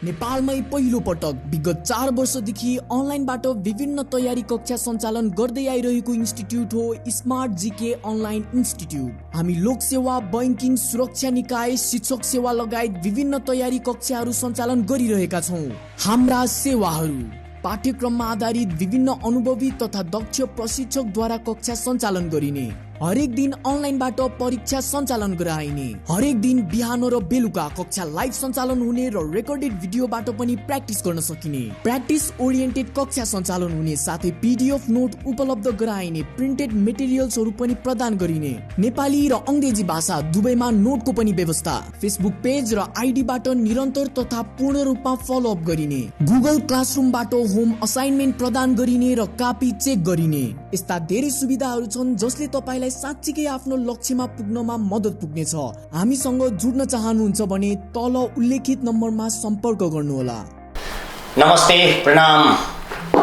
नेपालमै पहिलो पटक विगत 4 वर्षदेखि अनलाइनबाट विभिन्न तयारी कक्षा सञ्चालन गर्दै आइरहेको इन्स्टिट्युट हो स्मार्ट जीके अनलाइन इन्स्टिट्युट। हामी लोकसेवा, बैंकिङ, सुरक्षा निकाय, शिक्षक सेवा लगायत विभिन्न तयारी कक्षाहरू सञ्चालन गरिरहेका छौँ। हाम्रा सेवाहरू पाठ्यक्रममा आधारित विभिन्न अनुभवी तथा दक्ष प्रशिक्षकद्वारा कक्षा सञ्चालन गरिने, हरेक दिन अनलाइनबाट परीक्षा सञ्चालन गराइने, हरेक दिन बिहान र बेलुका कक्षा लाइभ सञ्चालन हुने र रेकर्डेड भिडियोबाट पनि प्र्याक्टिस गर्न सकिने, प्र्याक्टिस ओरिएन्टेड कक्षा सञ्चालन हुने, साथै पिडिएफ नोट उपलब्ध गराइने, प्रिन्टेड मेटेरियल्सहरू पनि प्रदान गरिने, नेपाली र अङ्ग्रेजी भाषा दुवैमा नोटको पनि व्यवस्था, फेसबुक पेज र आइडीबाट निरन्तर तथा पूर्ण रूपमा फलोअप गरिने, गुगल क्लासरुमबाट होम असाइनमेन्ट प्रदान गरिने र कापी चेक गरिने। यस्ता धेरै सुविधाहरू छन् जसले तपाईँलाई साँच्चीकै आफ्नो लक्ष्यमा पुग्नमा मद्दत पुग्नेछ। हामीसँग जुड्न चाहनुहुन्छ भने तल उल्लेखित नम्बरमा सम्पर्क गर्नुहोला। नमस्ते, प्रणाम।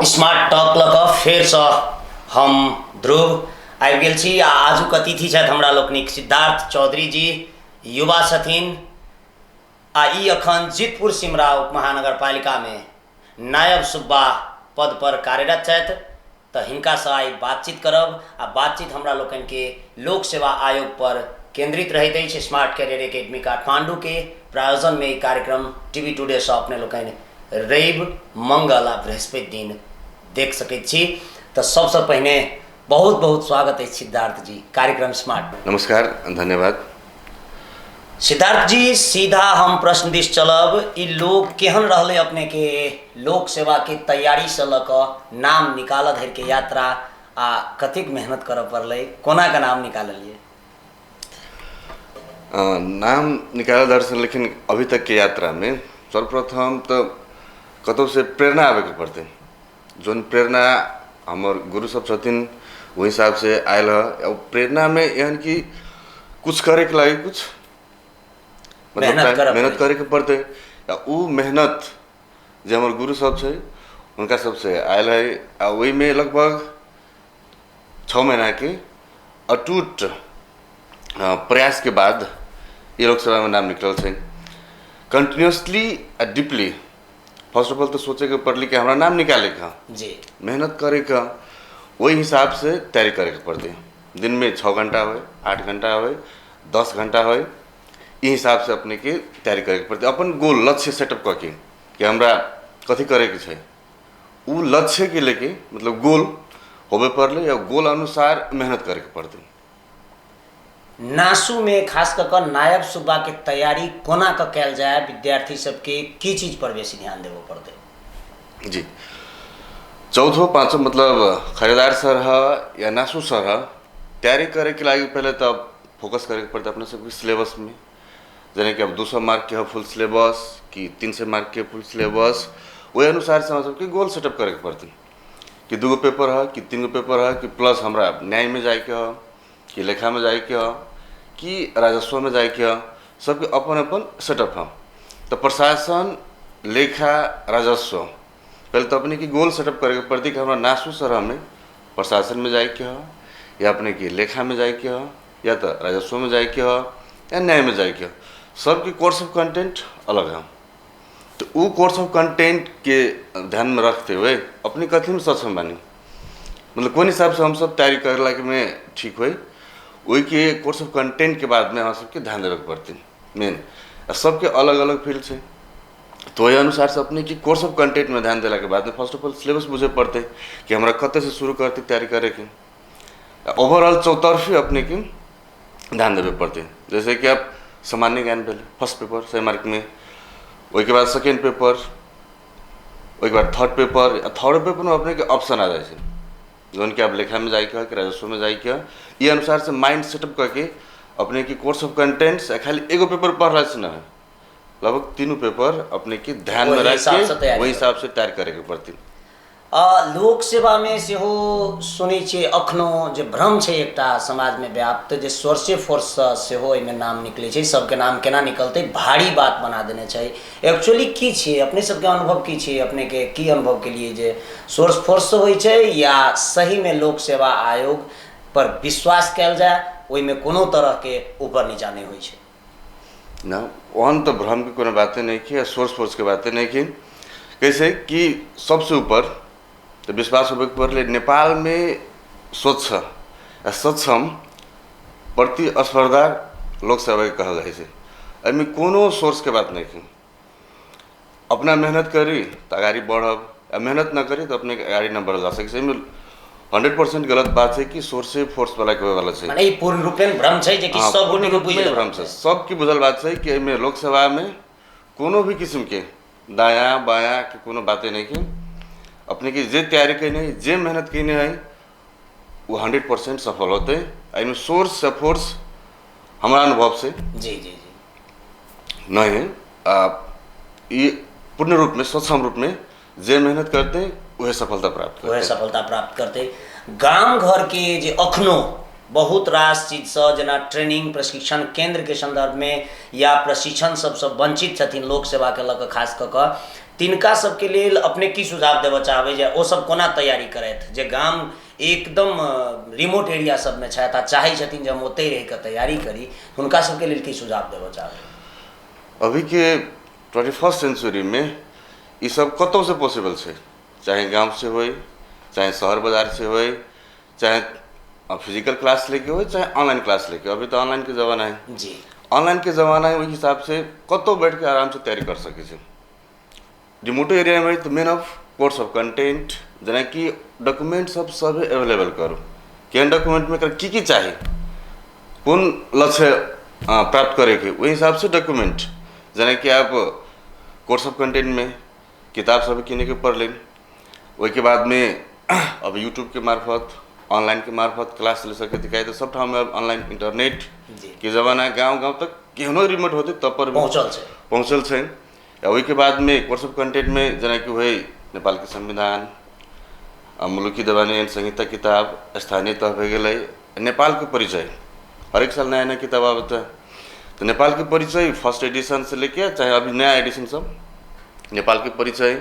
स्मार्ट टॉक लऽ कऽ फेरसँ हम ध्रुव आबि गेल छी आ आजुक अतिथि छथि हमरा लोकनिक सिद्धार्थ चौधरी जी। युवा छथिन आ ई अखन जितपुर सिमरा उपमहानगरपालिकामे नायब सुब्बा पद पर कार्यरत छथि। तऽ हिनकासँ आइ बातचीत करब आ बातचीत हमरा लोकनिके लोक सेवा आयोग पर केंद्रित रहैत अछि। स्मार्ट कैरियर एकेडमी काठमांडूके प्रायोजनमे ई कार्यक्रम टीवी टुडेसँ अपने लोकनि रवि, मंगल आ बृहस्पति दिन देख सकैत छी। तऽ सबसँ पहिने बहुत बहुत स्वागत अछि सिद्धार्थ जी कार्यक्रम स्मार्ट। नमस्कार, धन्यवाद। सिद्धार्थ जी, सीधा हम प्रश्न दिस चलब। ई लोक केहन रहलै अपने के लोक सेवा के तैयारी से लऽ कऽ नाम निकालऽ धरि के यात्रा आ कतेक मेहनत करऽ पड़लै, कोना के नाम निकाललियै? नाम निकालल धरि से लेकिन अभी तक के यात्रा में सर्वप्रथम तऽ कतौ से प्रेरणा आबैके पड़तै। जोन प्रेरणा हमर गुरु सब छथिन ओहि हिसाबसँ आयल हँ। ओ प्रेरणामे एहन कि कुछ करैके लागि कुछ मतलब मेहनत करऽ मेहनत पड़ै। करैके पड़तै। आ ओ मेहनत जे हमर गुरु सब छै हुनका सबसँ आयल है। आ ओहिमे लगभग 6 महीनाके अटूट प्रयासके बाद ई लोकसभामे नाम निकलल छै। कंटिन्यूअसली आ डीपली फर्स्ट ऑफ ऑल तऽ सोचैके पड़लै कि हमरा नाम निकालैके है जी, मेहनत करैके है, ओहि हिसाबसँ तैयारी करैके पड़तै। दिनमे 6 घंटा होइ, 8 घंटा होइ, 10 घंटा होइ, ई हिसाबसँ अपनेके तैयारी करैके पड़तै। अपन गोल लक्ष्य सेटअप कऽ के कि हमरा कथी करैके छै, ओ लक्ष्यके लेके मतलब गोल होबे पड़लै या गोल अनुसार मेहनत करैके पड़तै। नासूमे खास कऽ कऽ नायब सुब्बाके तैयारी कोना कऽ कयल जाय, विद्यार्थी सबके की चीज पर बेसी ध्यान देबऽ पड़तै? जी, चौथो पाँचो मतलब खरीदार सर है या नासू सर है, तैयारी करे के लागि पहले तो फोकस करे के पड़ता अपने सबके सिलेबस में। यानी कि अब 200 मार्क के है फुल सिलेबस कि 300 मार्क के फुल सिलेबस, वही अनुसार से हम सबके गोल सेटअप करे के पड़तै कि 2 गो पेपर है कि 3 गो पेपर है कि प्लस हमरा न्याय में जाइके है कि लेखा में जाइके है कि राजस्व में जाइके है, सबके अपन अपन सेटअप है। तो प्रशासन, लेखा, राजस्व पहले तो अपने की गोल सेटअप करे के पड़ती कि हमरा नासू सर में प्रशासन में जाइके है या अपने की लेखा में जाइके है या तो राजस्व में जाइके है या न्याय में जाइके है। सबके कोर्स ऑफ कंटेंट अलग है। तो वो कोर्स ऑफ कंटेंट के ध्यान में रखते हुए अपनी कथी में सक्षम बानी, मतलब कोन हिसाब से हम सब तैयारी करला के में ठीक होई, वही के कोर्स ऑफ कंटेंट के बाद में हम सबके ध्यान देवे के पड़तै मेन। आ सबके अलग अलग फील्ड छै तो वही अनुसार से अपने की कोर्स ऑफ कंटेंट में ध्यान देला के बाद में फर्स्ट ऑफ ऑल सिलेबस बुझे पड़तै कि हमरा कतऽ से शुरू करतै तैयारी करैके। ओवरऑल चौतरफी अपने के ध्यान देवे पड़तै। जैसे कि आप सामान्य ज्ञान भेलै फर्स्ट पेपर 100 मार्क में, ओहिके बाद सेकेंड पेपर, ओहिके बाद थर्ड पेपर। आ थर्ड पेपर में अपने के ऑप्शन आ जाइ छै जौन कि आप लेखा में जाइके है कि राजस्व में जाइके है। ई अनुसार से माइंड सेटअप करके अपने के कोर्स ऑफ कंटेंट्स खाली एगो पेपर पढ़ला से न है, लगभग तीनों पेपर अपने के ध्यान में ओहि रख हिसाब से के तैयारी वही करू। हिसाब से तैयार करे के पड़तै। लोक सेवामे सेहो सुनै छियै अखनो जे भ्रम छै एकटा समाजमे व्याप्त जे सोर्से फोर्ससँ सेहो एहिमे नाम निकलै छै, सबके नाम केना निकलतै, भारी बात बना देने छै। एक्चुअली की छियै, अपने सबके अनुभव की छियै, अपनेके की अनुभव केलियै जे सोर्स फोर्ससँ होइ छै या सहीमे लोक सेवा आयोग पर विश्वास कयल जाय, ओहिमे कोनो तरहके ऊपर नीचा नहि होइ छै? ना, ओहन तऽ भ्रमके कोनो बाते नहीं है, सोर्स फोर्सके बाते नहीं है। कैसे कि सबसे ऊपर तऽ विश्वास होबे के पड़लै नेपालमे स्वच्छ आ सक्षम प्रतिस्पर्धा लोकसेवाके कहल जाइ छै। एहिमे कोनो सोर्सके बात नहीं है। अपना मेहनत करी तऽ अगाडि बढ़ब, आ मेहनत न करी तऽ अपने अगाडि न बढ़ल जा सकै छै। एहिमे 100% गलत बात छै कि सोर्से फोर्सवला के होयवला छै। माने ई पूर्ण रूपेण भ्रम छै जे कि हाँ, सब पूर्ण गोटे के रूपमे बुझि लेबाक भ्रम छै। छै। सबके बुझल बात छै कि एहिमे लोकसेवामे कोनो भी किसिमके दायाँ बायाँ के कोनो बाते नहीं है। अपने के जे तैयारी कयने है, जे मेहनत कयने है, वो 100% सफल होते। एहिमे सोर्स या फोर्स हमरा अनुभव से जी जी जी नहीं है। ई पूर्ण रूप में सक्षम रूप में जे मेहनत करते वह सफलता प्राप्त वएह करते। सफलता प्राप्त करतै। गाम घर के जे अखनो बहुत रास चीजसँ जेना ट्रेनिंग प्रशिक्षण केंद्रके सन्दर्भमे या प्रशिक्षण सबसँ वंचित छथिन लोक सेवाके लऽ कऽ खास कऽ कऽ, तिनका सबके लेल अपने की सुझाव देबऽ चाहबै जे ओ सब कोना तैयारी करथि जे गाम एकदम रिमोट एरिया सबमे छथि आ चाहै छथिन जे हम ओतहि रहि कऽ तैयारी करी, हुनका सबके लेल की सुझाव देबऽ चाहबै? अभी के 21st century में ई सब कतौ से पॉसिबल छै, चाहे गांव से होय, चाहे शहर बाजार से होय, चाहे फिजिकल क्लास लेके होय, चाहे ऑनलाइन क्लास लेके। अभी तो ऑनलाइन के जमाना है। जी ऑनलाइन के जमाना है, ओहि हिसाब से कतौ बैठ के आराम से तैयारी कर सकै छै। रिमोटो एरिया में तऽ main of course of content जेनाकि डॉक्यूमेंट सब सब अवेलेबल करू। केहन डॉक्यूमेंटमे एकर की की चाही, कोन लक्ष्य प्राप्त करैके, ओहि हिसाबसँ डॉक्यूमेंट जेनाकि आप कोर्स ऑफ कंटेंटमे किताब सब किनैके पड़लै। ओहिके बादमे अब यूट्यूबके मार्फत ऑनलाइनके मार्फत क्लास ले सकै छी। तऽ सब ठाममे अब ऑनलाइन इंटरनेट के जमाना गाँव गाँव तक केहनो रिमोट होतै तब पर भी पहुँचल छै। पहुँचल छै। आ ओहिके बादमे कोर्स ऑफ कंटेंटमे जेनाकि होइ नेपालके संविधान, मुलुकी देवानी ऐन संहिता किताब, स्थानीय तह भए गेलै, नेपालके परिचय हरेक साल नया नया किताब आबत है। तऽ नेपालके परिचय फर्स्ट एडिशन से लेके चाहे अभी नया एडिशन सब नेपालके परिचय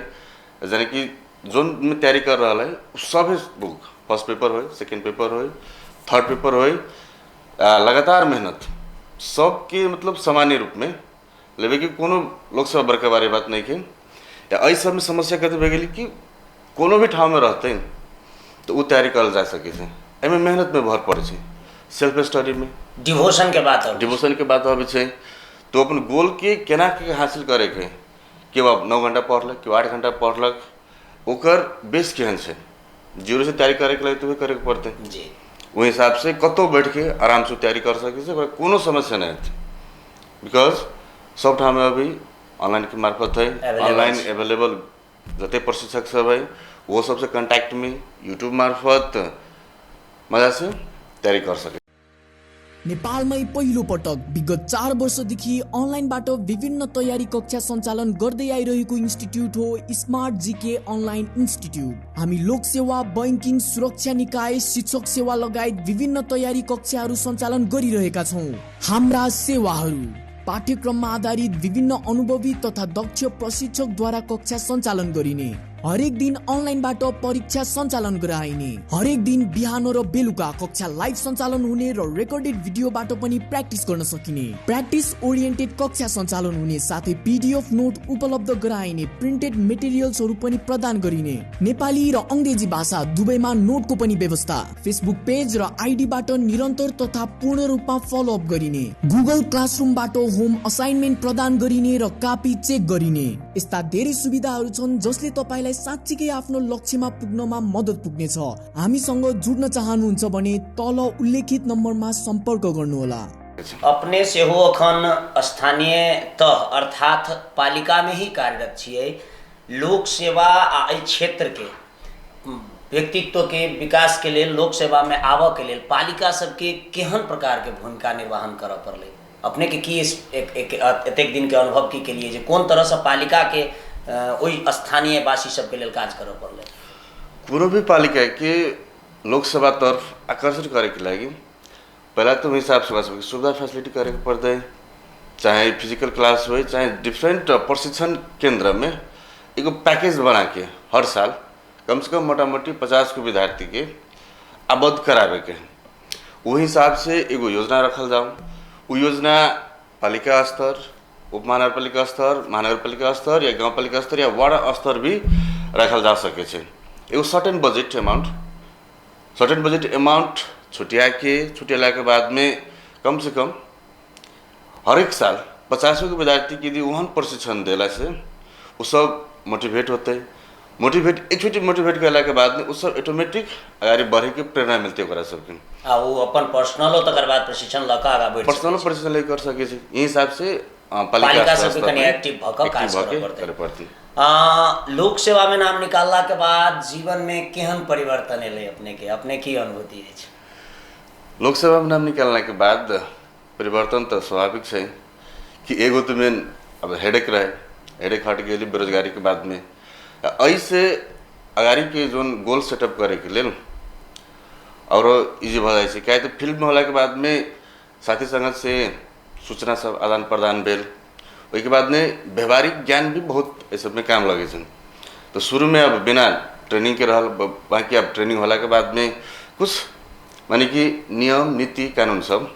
जेनाकि जोन में तैयारी कर रहल है सब बुक फर्स्ट पेपर होय, सेकेंड पेपर होय, थर्ड पेपर होय, लगातार मेहनत सबके मतलब सामान्य रूपमे लेबै कि कोनो लोकसभा बड़का बारे बात नहीं है। या एहि सबमे समस्या कथी भए गेलै कि कोनो भी ठाममे रहतै तऽ ओ तैयारी करल जा सकै छै। एहिमे मेहनतमे भर पड़ै छै, सेल्फ स्टडीमे डिवोशन के बात अबै छै। डिवोशनके बात अबै छै। तऽ अपन गोलके केना के हासिल करैके, केओ आब 9 घंटा पढ़लक, केओ 8 घंटा पढ़लक, ओकर बेस केहन छै, जीरो से तैयारी करैके लेल तऽ उहे करैके पड़तै। जी ओहि हिसाबसँ कतहु बैठके आरामसँ तैयारी कर सकै छै, ओकरा कोनो समस्या नहि हेतै। Because सब ठाममे अभी ऑनलाइनके मार्फत है, Available online छै। अवेलेबल जते प्रशिक्षक सब है वो सबसे कॉन्टैक्टमे यूट्यूब मार्फत मजासँ तैयारी कर सकै। नेपालमै पहिलो पटक विगत 4 वर्षदेखि अनलाइनबाट विभिन्न तयारी कक्षा सञ्चालन गर्दै आइरहेको इन्स्टिट्युट हो स्मार्ट जीके अनलाइन इन्स्टिट्युट। हामी लोकसेवा, बैंकिङ, सुरक्षा निकाय, शिक्षक सेवा लगायत विभिन्न तयारी कक्षाहरू सञ्चालन गरिरहेका छौँ। हाम्रा सेवाहरू पाठ्यक्रममा आधारित विभिन्न अनुभवी तथा दक्ष प्रशिक्षकद्वारा कक्षा सञ्चालन गरिने, हरेक दिन अनलाइनबाट परीक्षा सञ्चालन गराइने, हरेक दिन बिहान र बेलुका कक्षा लाइभ सञ्चालन हुने र रेकर्डेड भिडियोबाट पनि प्र्याक्टिस गर्न सकिने, प्र्याक्टिस ओरिएन्टेड कक्षा सञ्चालन हुने, साथै पिडिएफ नोट उपलब्ध गराइने, प्रिन्टेड मेटेरियल्सहरू पनि प्रदान गरिने, नेपाली र अङ्ग्रेजी भाषा दुवैमा नोटको पनि व्यवस्था, फेसबुक पेज र आइडीबाट निरन्तर तथा पूर्ण रूपमा फलोअप गरिने, गुगल क्लासरुमबाट होम असाइनमेन्ट प्रदान गरिने र कापी चेक गरिने। यस्ता धेरै सुविधाहरू छन् जसले तपाईलाई साँच्चीकै आफ्नो लक्ष्यमा पुग्नमा मद्दत पुग्नेछ। हामीसँग जुड्न चाहनुहुन्छ भने तल उल्लेखित नम्बरमा सम्पर्क गर्नुहोला। अपने सेहो अखन स्थानीय तह अर्थात पालिकामे ही कार्यरत छियै। लोक सेवा आ एहि क्षेत्रके व्यक्तित्व के विकास के लेल लोक सेवा में आबऽ के लेल पालिका सबके केहन प्रकार के भूमिका निर्वहन करऽ पड़लै? अपने के की एक एक एतेक दिन के अनुभव की के लिए जे कोन तरह से पालिका के ओहि स्थानीय वासी सबके लेल काज करऽ पड़लै? कोनो भी पालिका के लोकसभा तरफ आकर्षित करैके लागि पहिला तऽ ओहि हिसाबसँ ओकरा सबके सुविधा फैसिलिटी करैके पड़तै, चाहे फिजिकल क्लास होइ, चाहे डिफरेंट प्रशिक्षण केन्द्रमे एगो पैकेज बनाके हर साल कमसँ कम मोटा मोटी 50 गो विद्यार्थीके आबद्ध कराबैके है। ओहि हिसाबसँ एगो योजना रखल जाउ। ओ योजना पालिका स्तर, उप महानगरपालिका स्तर, महानगरपालिका स्तर या गाउँपालिका स्तर या वार्ड स्तर भी राखल जा सकै छै। एगो certain budget amount, certain budget amount छुटिया के, छुटियाला के बाद में कम से कम हरेक साल 50 गो विद्यार्थी के यदि ओहन प्रशिक्षण देला से वो सब मोटिवेट होते, मोटिवेट एकचोटि मोटिवेट कयला के बाद में ओ सब ऑटोमेटिक अगाडि बढ़े के प्रेरणा मिलते ओकरा सबके। आ ओ अपन पर्सनलो तकर बाद प्रशिक्षण लऽ कऽ आगाँ बढ़ि पर्सनल प्रशिक्षण ले कर सकै छै। एहि हिसाब से पालिका सबके कनि एक्टिव भऽ कऽ काज करऽ पड़तै। लोक सेवा में नाम निकालला के बाद जीवन में केहन परिवर्तन एलै अपने के, अपने की अनुभूति अछि? लोक सेवा में नाम निकालला के बाद परिवर्तन तऽ स्वाभाविक छै कि एगो तऽ मेन अब हेडेक रहे, हेडेक हट गेली बेरोजगारी के बाद में। एहिसे अगाडि के जोन गोल सेटअप करे के लेल औरो इजी भऽ जाइ छै। किया तऽ फील्ड में होला के बाद में साथी संगत से सूचना सब आदान प्रदान भेल, ओहिके बाद में व्यवहारिक ज्ञान भी बहुत एहि सबमे काम लगै छै। तऽ शुरू में अब बिना ट्रेनिंग के रहल, बाकी अब ट्रेनिंग होला के बाद में कुछ माने कि नियम नीति कानून सब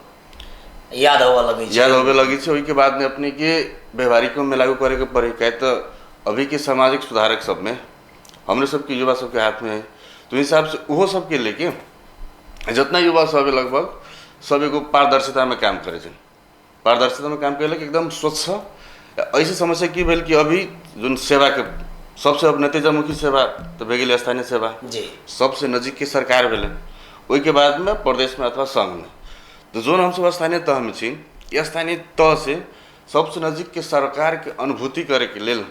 याद होबऽ लगै छै, याद होबे लगै छै। ओहिके बाद में अपने के व्यवहारिको में लागू करे के पड़े। किया तऽ अभी के सामाजिक सुधारक सब में हमरे सबके युवा सबके हाथ में है, तो हिसाब से ओहो सबके लेके जितना युवा सब है लगभग सब एगो पारदर्शिता में काम करै छै। पारदर्शिता में काम कयलक एकदम स्वच्छ। ऐसे समस्या की भेल कि अभी जोन सेवा के सबसे अब नतीजामुखी सेवा तऽ भए गेलै स्थानीय सेवा जी, सबसे नजीक के सरकार भेलै, ओहिके बाद में प्रदेश में अथवा संघ में। तो जोन हमसब स्थानीय तह में छी, स्थानीय तह से सबसे नजीक के सरकार के अनुभूति करे के लेल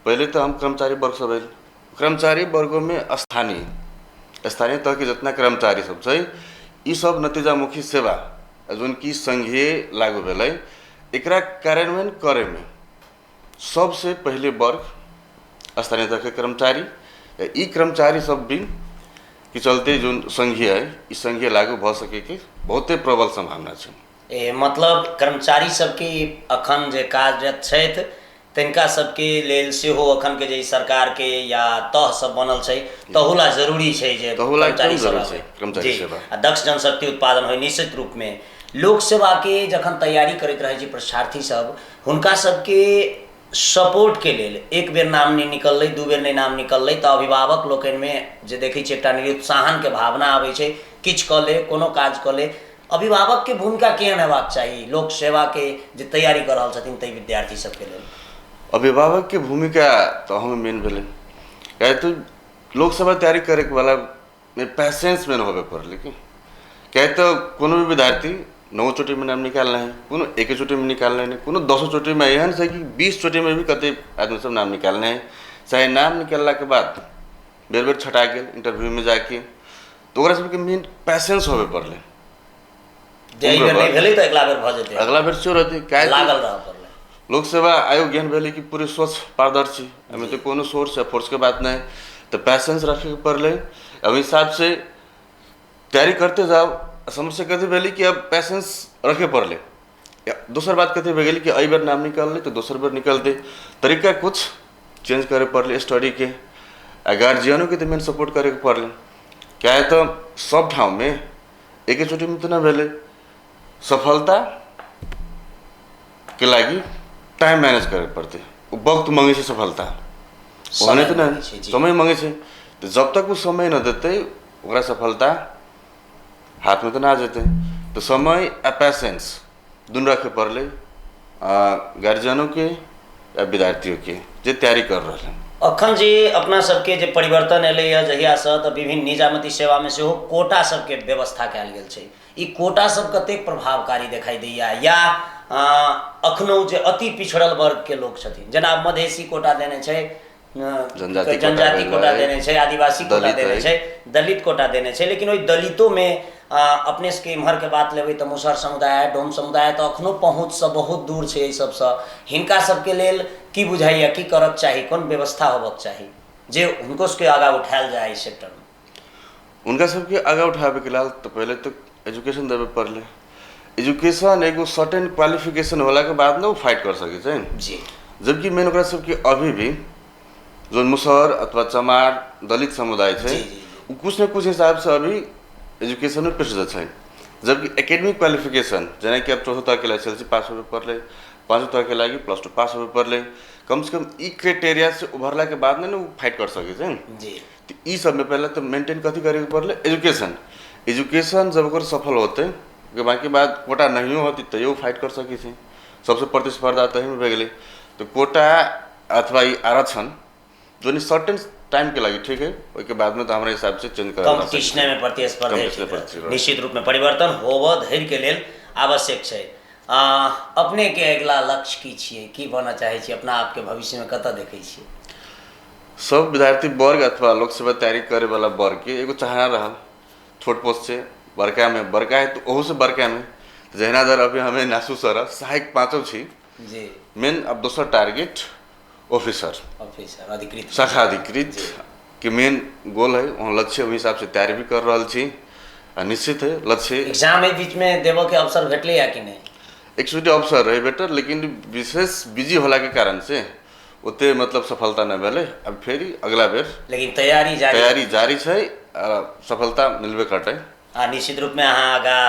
पहले तो हम कर्मचारी वर्ग सब भेल। कर्मचारी वर्ग में स्थानीय स्थानीय तह के जितना कर्मचारी सब छै, ई सब नतीजामुखी सेवा जोन कि संघीय लागू भेलै, एकरा कार्यान्वयन करे में सबसे पहले वर्ग स्थानीय तह के कर्मचारी, ई कर्मचारी सब भी के चलते जोन संघीय है, ई संघीय लागू भऽ सके के बहुते प्रबल संभावना छै। ए मतलब कर्मचारी सबके अखन जे कार्यरत छथि तिनका सबके लेल सेहो अखन के जे सरकार के या तह सब बनल छै तहुला जरूरी छै जे कर्मचारी सेवा, कर्मचारी सेवा आ दक्ष जनशक्ति उत्पादन होइ। निश्चित रूप में लोक सेवा के जखन तैयारी करैत रहै छै प्रशिक्षार्थी सब, हुनका सबके सपोर्ट के लेल एक बेर नाम नहीं निकललै, दू बेर नहीं नाम निकललै तऽ अभिभावक लोकनि में जे देखै छियै एकटा निरुत्साहन के भावना आबै छै, किछु कऽ ले, कोनो काज कऽ ले। अभिभावक के भूमिका केहन हेबाक चाही लोक सेवा के जे तैयारी कऽ रहल छथिन ताहि विद्यार्थी सबके लेल? अभिभावक के भूमिका तऽ हम मेन भेलै, काहे तो लोकसभा तैयारी करे वाला में पैसेंस मेन होबे पड़लै कि काहे तो कोनो भी विद्यार्थी 9 चोटी में नाम निकालना है, कोनो 1 चोटी में निकालना है, कोनो 10 चोटी में, एहन छै कि 20 चोटी में भी कते आदमी सब नाम निकालने है। चाहे नाम निकालला के बाद बेर बेर छटा गेल इंटरव्यू में जाके, तो ओकरा सबके मेन पैसेंस होबे पड़लै। भेलै तऽ अगला बेर भऽ जेतै, अगला बेर सेहो रहतै, काहे लागल रहऽ पड़लै। लोक सेवा आयोग एहन भेलै कि पूरे स्वच्छ पारदर्शी, एहिमे तऽ कोनो सोर्स या फोर्स के बात नहीं, तऽ पैसेंस रखे के पड़लै। अब हिसाब से तैयारी करते जाओ। समस्या कथी भेलै कि अब पैसेंस रखे पड़लै। दोसर बात कथी भए गेलै कि एहि बेर नाम निकललै तऽ दोसर बेर निकलतै, तरीका कुछ चेंज करे पड़लै स्टडी के, आ गार्जियनों के तऽ मेन सपोर्ट करे के पड़लै। काहे तऽ सब ठाउँ में एके चोटी में तऽ नहि भेलै। सफलता के लागि टाइम मैनेज करे पड़तै, ओ वक्त मांगै छै सफलता, ओहने तऽ नहि समय मांगै छै, तऽ जब तक ओ समय न देतै ओकरा सफलता हाथ में तऽ ना जेतै। तऽ समय आ पैसेंस दुनू रखे पड़लै गार्जियनों के आ विद्यार्थियों के जे तैयारी कर रहल है। अखन जे अपना सबके जे परिवर्तन एलैए जहियासँ, तऽ विभिन्न निजामती सेवामे सेहो कोटा सबके व्यवस्था कयल गेल छै। ई कोटा सब कतेक प्रभावकारी देखाइ दैया, या अखनो जे अति पिछड़ल वर्ग के लोक छथिन, जेना मधेसी कोटा देने छै, जनजाति कोटा देने छै, आदिवासी कोटा देने छै, दलित कोटा देने छै, लेकिन ओहि दलितो में अपने सबके इम्हर के बात लेबै तऽ मुसहर समुदाय, डोम समुदाय तऽ अखनो पहुँचसँ बहुत दूर छै एहि सबसँ। हिनका सबके लेल की बुझाइया, की करक चाही, कोन व्यवस्था होबक चाही जे हुनको सबके आगाँ उठायल जाय एहि सेक्टरमे? हुनका सबके आगाँ उठाबैके लेल तऽ पहिले तऽ एजुकेशन देबे पड़लै। एजुकेशन एगो सर्टेन क्वालिफिकेशन होला के बाद ने ओ फाइट कर सकै छै जी। जबकि मेन ओकरा सबके अभी भी जो मुसहर अथवा चमार दलित समुदाय छै, ओ कुछ न कुछ हिसाब से अभी एजुकेशन में पिछड़ल छै। जबकि एकेडमिक क्वालिफिकेशन जेनाकि अब चौथो तहके लागि एसएलसी पास होबे पड़लै, पाँचो तहके लागि +2 पास होबे पड़लै, कम से कम ई क्राइटेरिया से उभरला के बाद ने उ फाइट कर सकै छै। जी। तो ई सब में पहले तो मेंटेन कथी करे के पड़लै, एजुकेशन। एजुकेशन जब ओकर सफल होतै ओकर बाकी बाद कोटा नहियो होतै तैयो फाइट कर सकै छै। सबसे प्रतिस्पर्धा तही में भए गेलै। तो कोटा अथवा ई आरक्षण जो सर्टेन टाइम के लागि ठीक है, ओहिके बाद में तो हमरा हिसाब से चेंज करल जा सकै छै। कॉम्पिटिशन में प्रतिस्पर्धा कॉम्पिटिशन निश्चित रूप में परिवर्तन होब धरि के लेल आवश्यक छै। अपने के अगिला लक्ष्य की छियै, की बनऽ चाहै छी, अपना आपके भविष्य में कतऽ देखै छियै? सब विद्यार्थी वर्ग अथवा लोक सेवा तैयारी करे वाला वर्ग के एगो चाहना रहल छोट पोस्ट से बड़का में, बड़का है तो ओहू से बड़का में। जहिना दर अभी हमें नासु सर सहायक पाँचों छी। जी। मेन अब दोसर टारगेट ऑफिसर, ऑफिसर अधिकृत, शाखा अधिकृत के मेन गोल है, वहाँ लक्ष्य ओहि हिसाब से तैयारी भी कर रहल छी आ निश्चित है लक्ष्य। एग्जाम एहि बीच में देबऽ के अवसर भेटलै या कि नहि? एक्चुअली अवसर रहे बेटर, लेकिन विशेष बिजी होला के कारण से ओते मतलब सफलता नहि भेलै। अब फेर अगला बेर लेकिन तैयारी जारी, तैयारी जारी छै आ सफलता मिलबे करतै। आ निश्चित रूप में अहाँ आगा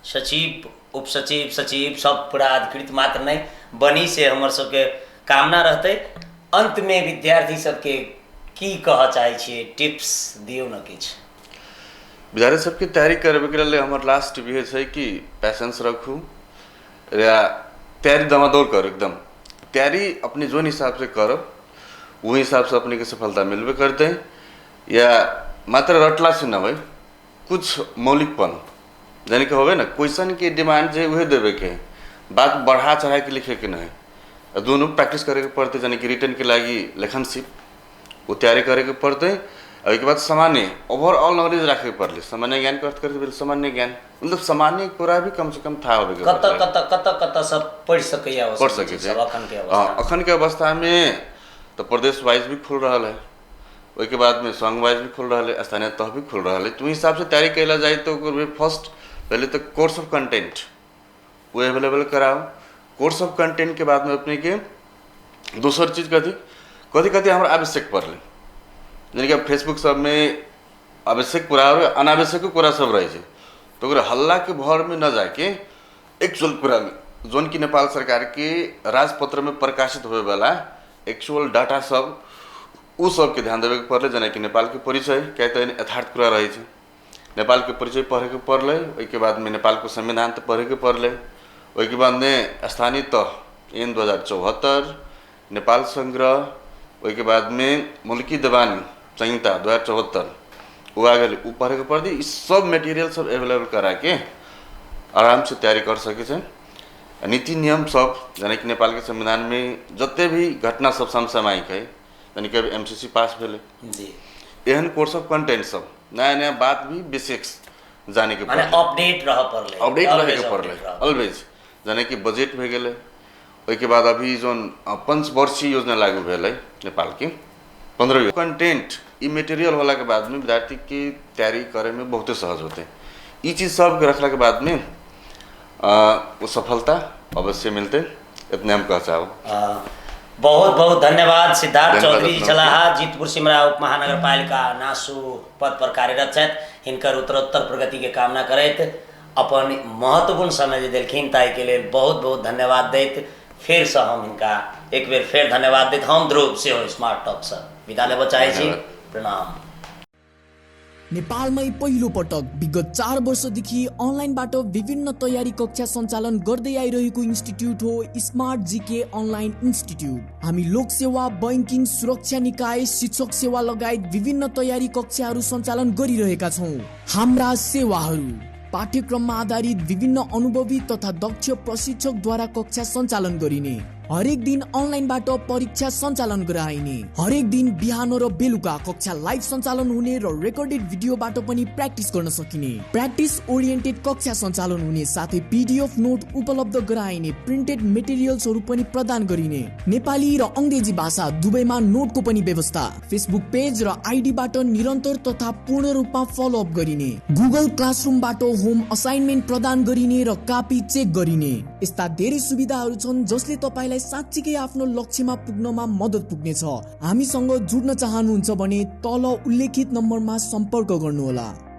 सचिव, उपसचिव, सचिव सब पूरा अधिकृत मात्र नहि बनी से हमर सबके कामना रहतै। अंत में विद्यार्थी सबके की कहऽ चाहै छियै, टिप्स दियौ न किछु। विद्यार्थी सबके तैयारी करबैके लेल हमर लास्ट टिप इहे छै कि पैसेंस रखू या तैयारी दमादौड़ करू, एकदम तैयारी अपने जोन हिसाब से करब वही हिसाब से अपने के सफलता मिलबे करतै। या मात्र रटला से न होइ, कुछ मौलिकपन यानी कि होबे ना, क्वेश्चन के डिमांड जे उहे देवे के, बात बढ़ा चढ़ा के लिखे के नहीं, दोनों प्रैक्टिस करे के पड़तै। यानी कि रिटर्न के लागि लेखन शिप वो तैयारी करे के पड़तै। और ओहिके बाद सामान्य ओवरऑल नॉलेज राखे के पड़लै। सामान्य ज्ञान के अर्थ करे सामान्य ज्ञान मतलब सामान्य कुरा भी कम से कम थाहा होबे के कत पड़लै। कत कत कत सब पढ़ि सकैया, पढ़ सकै छै अखन के अवस्था। अखन के अवस्था में तो प्रदेश वाइज भी खुल रहल है, ओहिके बाद में संघ वाइज भी खुल रहल है, स्थानीय तह भी खुल रहल है। तो ओहि हिसाब से तैयारी कैला जाए तो ओकर फर्स्ट पहले तो कोर्स ऑफ कंटेंट वो अवेलेबल कराओ। कोर्स ऑफ कंटेंट के बाद में अपने के दोसर चीज कथी कथी कथी हमरा आवश्यक पड़लै, यानी कि फेसबुक सब में आवश्यक कुरा और अनावश्यक कुरा सब रहै छै, तो ओकरा हल्ला के भर में न जाके एक्चुअल कुरा में जोन कि नेपाल सरकार के राजपत्र में प्रकाशित होए वाला एक्चुअल डाटा सब उ सबके ध्यान देवे के पड़लै। जेनाकि नेपाल के परिचय क्या तऽ यथार्थ कुरा रहै छै, नेपाल के परिचय पढ़े के पड़लै, ओहिके बाद में नेपाल के संविधान तऽ पढ़े के पड़लै, ओहिके बाद में स्थानीय तह एन 2074 नेपाल संग्रह, ओहिके बाद में मुल्की देवानी संहिता 2074 वो आ गेलै, उ पढ़े के पड़तै। ई सब मटेरियल सब अवेलेबल करा के आराम से तैयारी कर सकै छै। नीति नियम सब यानी कि नेपाल के संविधान में जते भी घटना सब समसामयिक है, यानी कि अभी एमसीसी पास भेलै जी, एहन कोर्स ऑफ कंटेंट सब नया नया बात भी बेसिक्स जाने के माने पड़लै, अपडेट रहऽ पड़लै, अपडेट रहे के Always पड़लै update रहऽ। ऑलवेज। यानी कि बजट भए गेलै, ओहिके बाद अभी जोन पंचवर्षीय योजना लागू भेलै नेपाल के 15 कंटेंट ई मटेरियल होला के बाद में विद्यार्थी के तैयारी करे में बहुते सहज होते। ई चीज सबके रखला के बाद में वो सफलता अवश्य मिलते, इतने हम कह चाहब। बहुत बहुत धन्यवाद सिद्धार्थ धन्यवाद चौधरी जी अपना छलाह, जितपुर सिमरा उप महानगरपालिका नासु पद पर कार्यरत छथि। हिनकर उत्तरोत्तर प्रगति के कामना करैत अपन महत्वपूर्ण समय जे देलखिन ताहिके लेल बहुत बहुत धन्यवाद दैत फेरसँ हम हिनका एक बेर फेर धन्यवाद दैत हम ध्रुव सेहो स्मार्ट टॉकसँ विदा लेबऽ चाहै छी। प्रणाम। नेपालमै पहिलो पटक विगत 4 वर्षदेखि अनलाइनबाट विभिन्न तयारी कक्षा सञ्चालन गर्दै आइरहेको इन्स्टिट्युट हो स्मार्ट जीके अनलाइन इन्स्टिट्युट। हामी लोकसेवा, बैंकिङ, सुरक्षा निकाय, शिक्षक सेवा लगायत विभिन्न तयारी कक्षाहरू सञ्चालन गरिरहेका छौँ। हाम्रा सेवाहरू पाठ्यक्रममा आधारित विभिन्न अनुभवी तथा दक्ष प्रशिक्षकद्वारा कक्षा सञ्चालन गरिने, हरेक दिन अनलाइनबाट परीक्षा सञ्चालन गराइने, हरेक दिन बिहान र बेलुका कक्षा लाइभ सञ्चालन हुने र रेकर्डेड भिडियोबाट पनि प्र्याक्टिस गर्न सकिने, प्र्याक्टिस ओरिएन्टेड कक्षा सञ्चालन हुने, साथै पिडिएफ नोट उपलब्ध गराइने, प्रिन्टेड मेटेरियल्सहरू पनि प्रदान गरिने, नेपाली र अङ्ग्रेजी भाषा दुवैमा नोटको पनि व्यवस्था, फेसबुक पेज र आइडीबाट निरन्तर तथा पूर्ण रूपमा फलोअप गरिने, गुगल क्लासरुमबाट होम असाइनमेन्ट प्रदान गरिने र कापी चेक गरिने। यस्ता धेरै सुविधाहरू छन् जसले तपाईलाई साँच्चीकै आफ्नो लक्ष्यमा पुग्नमा मद्दत पुग्नेछ। हामीसँग जुड्न चाहनुहुन्छ भने तल उल्लेखित नम्बरमा सम्पर्क गर्नुहोला।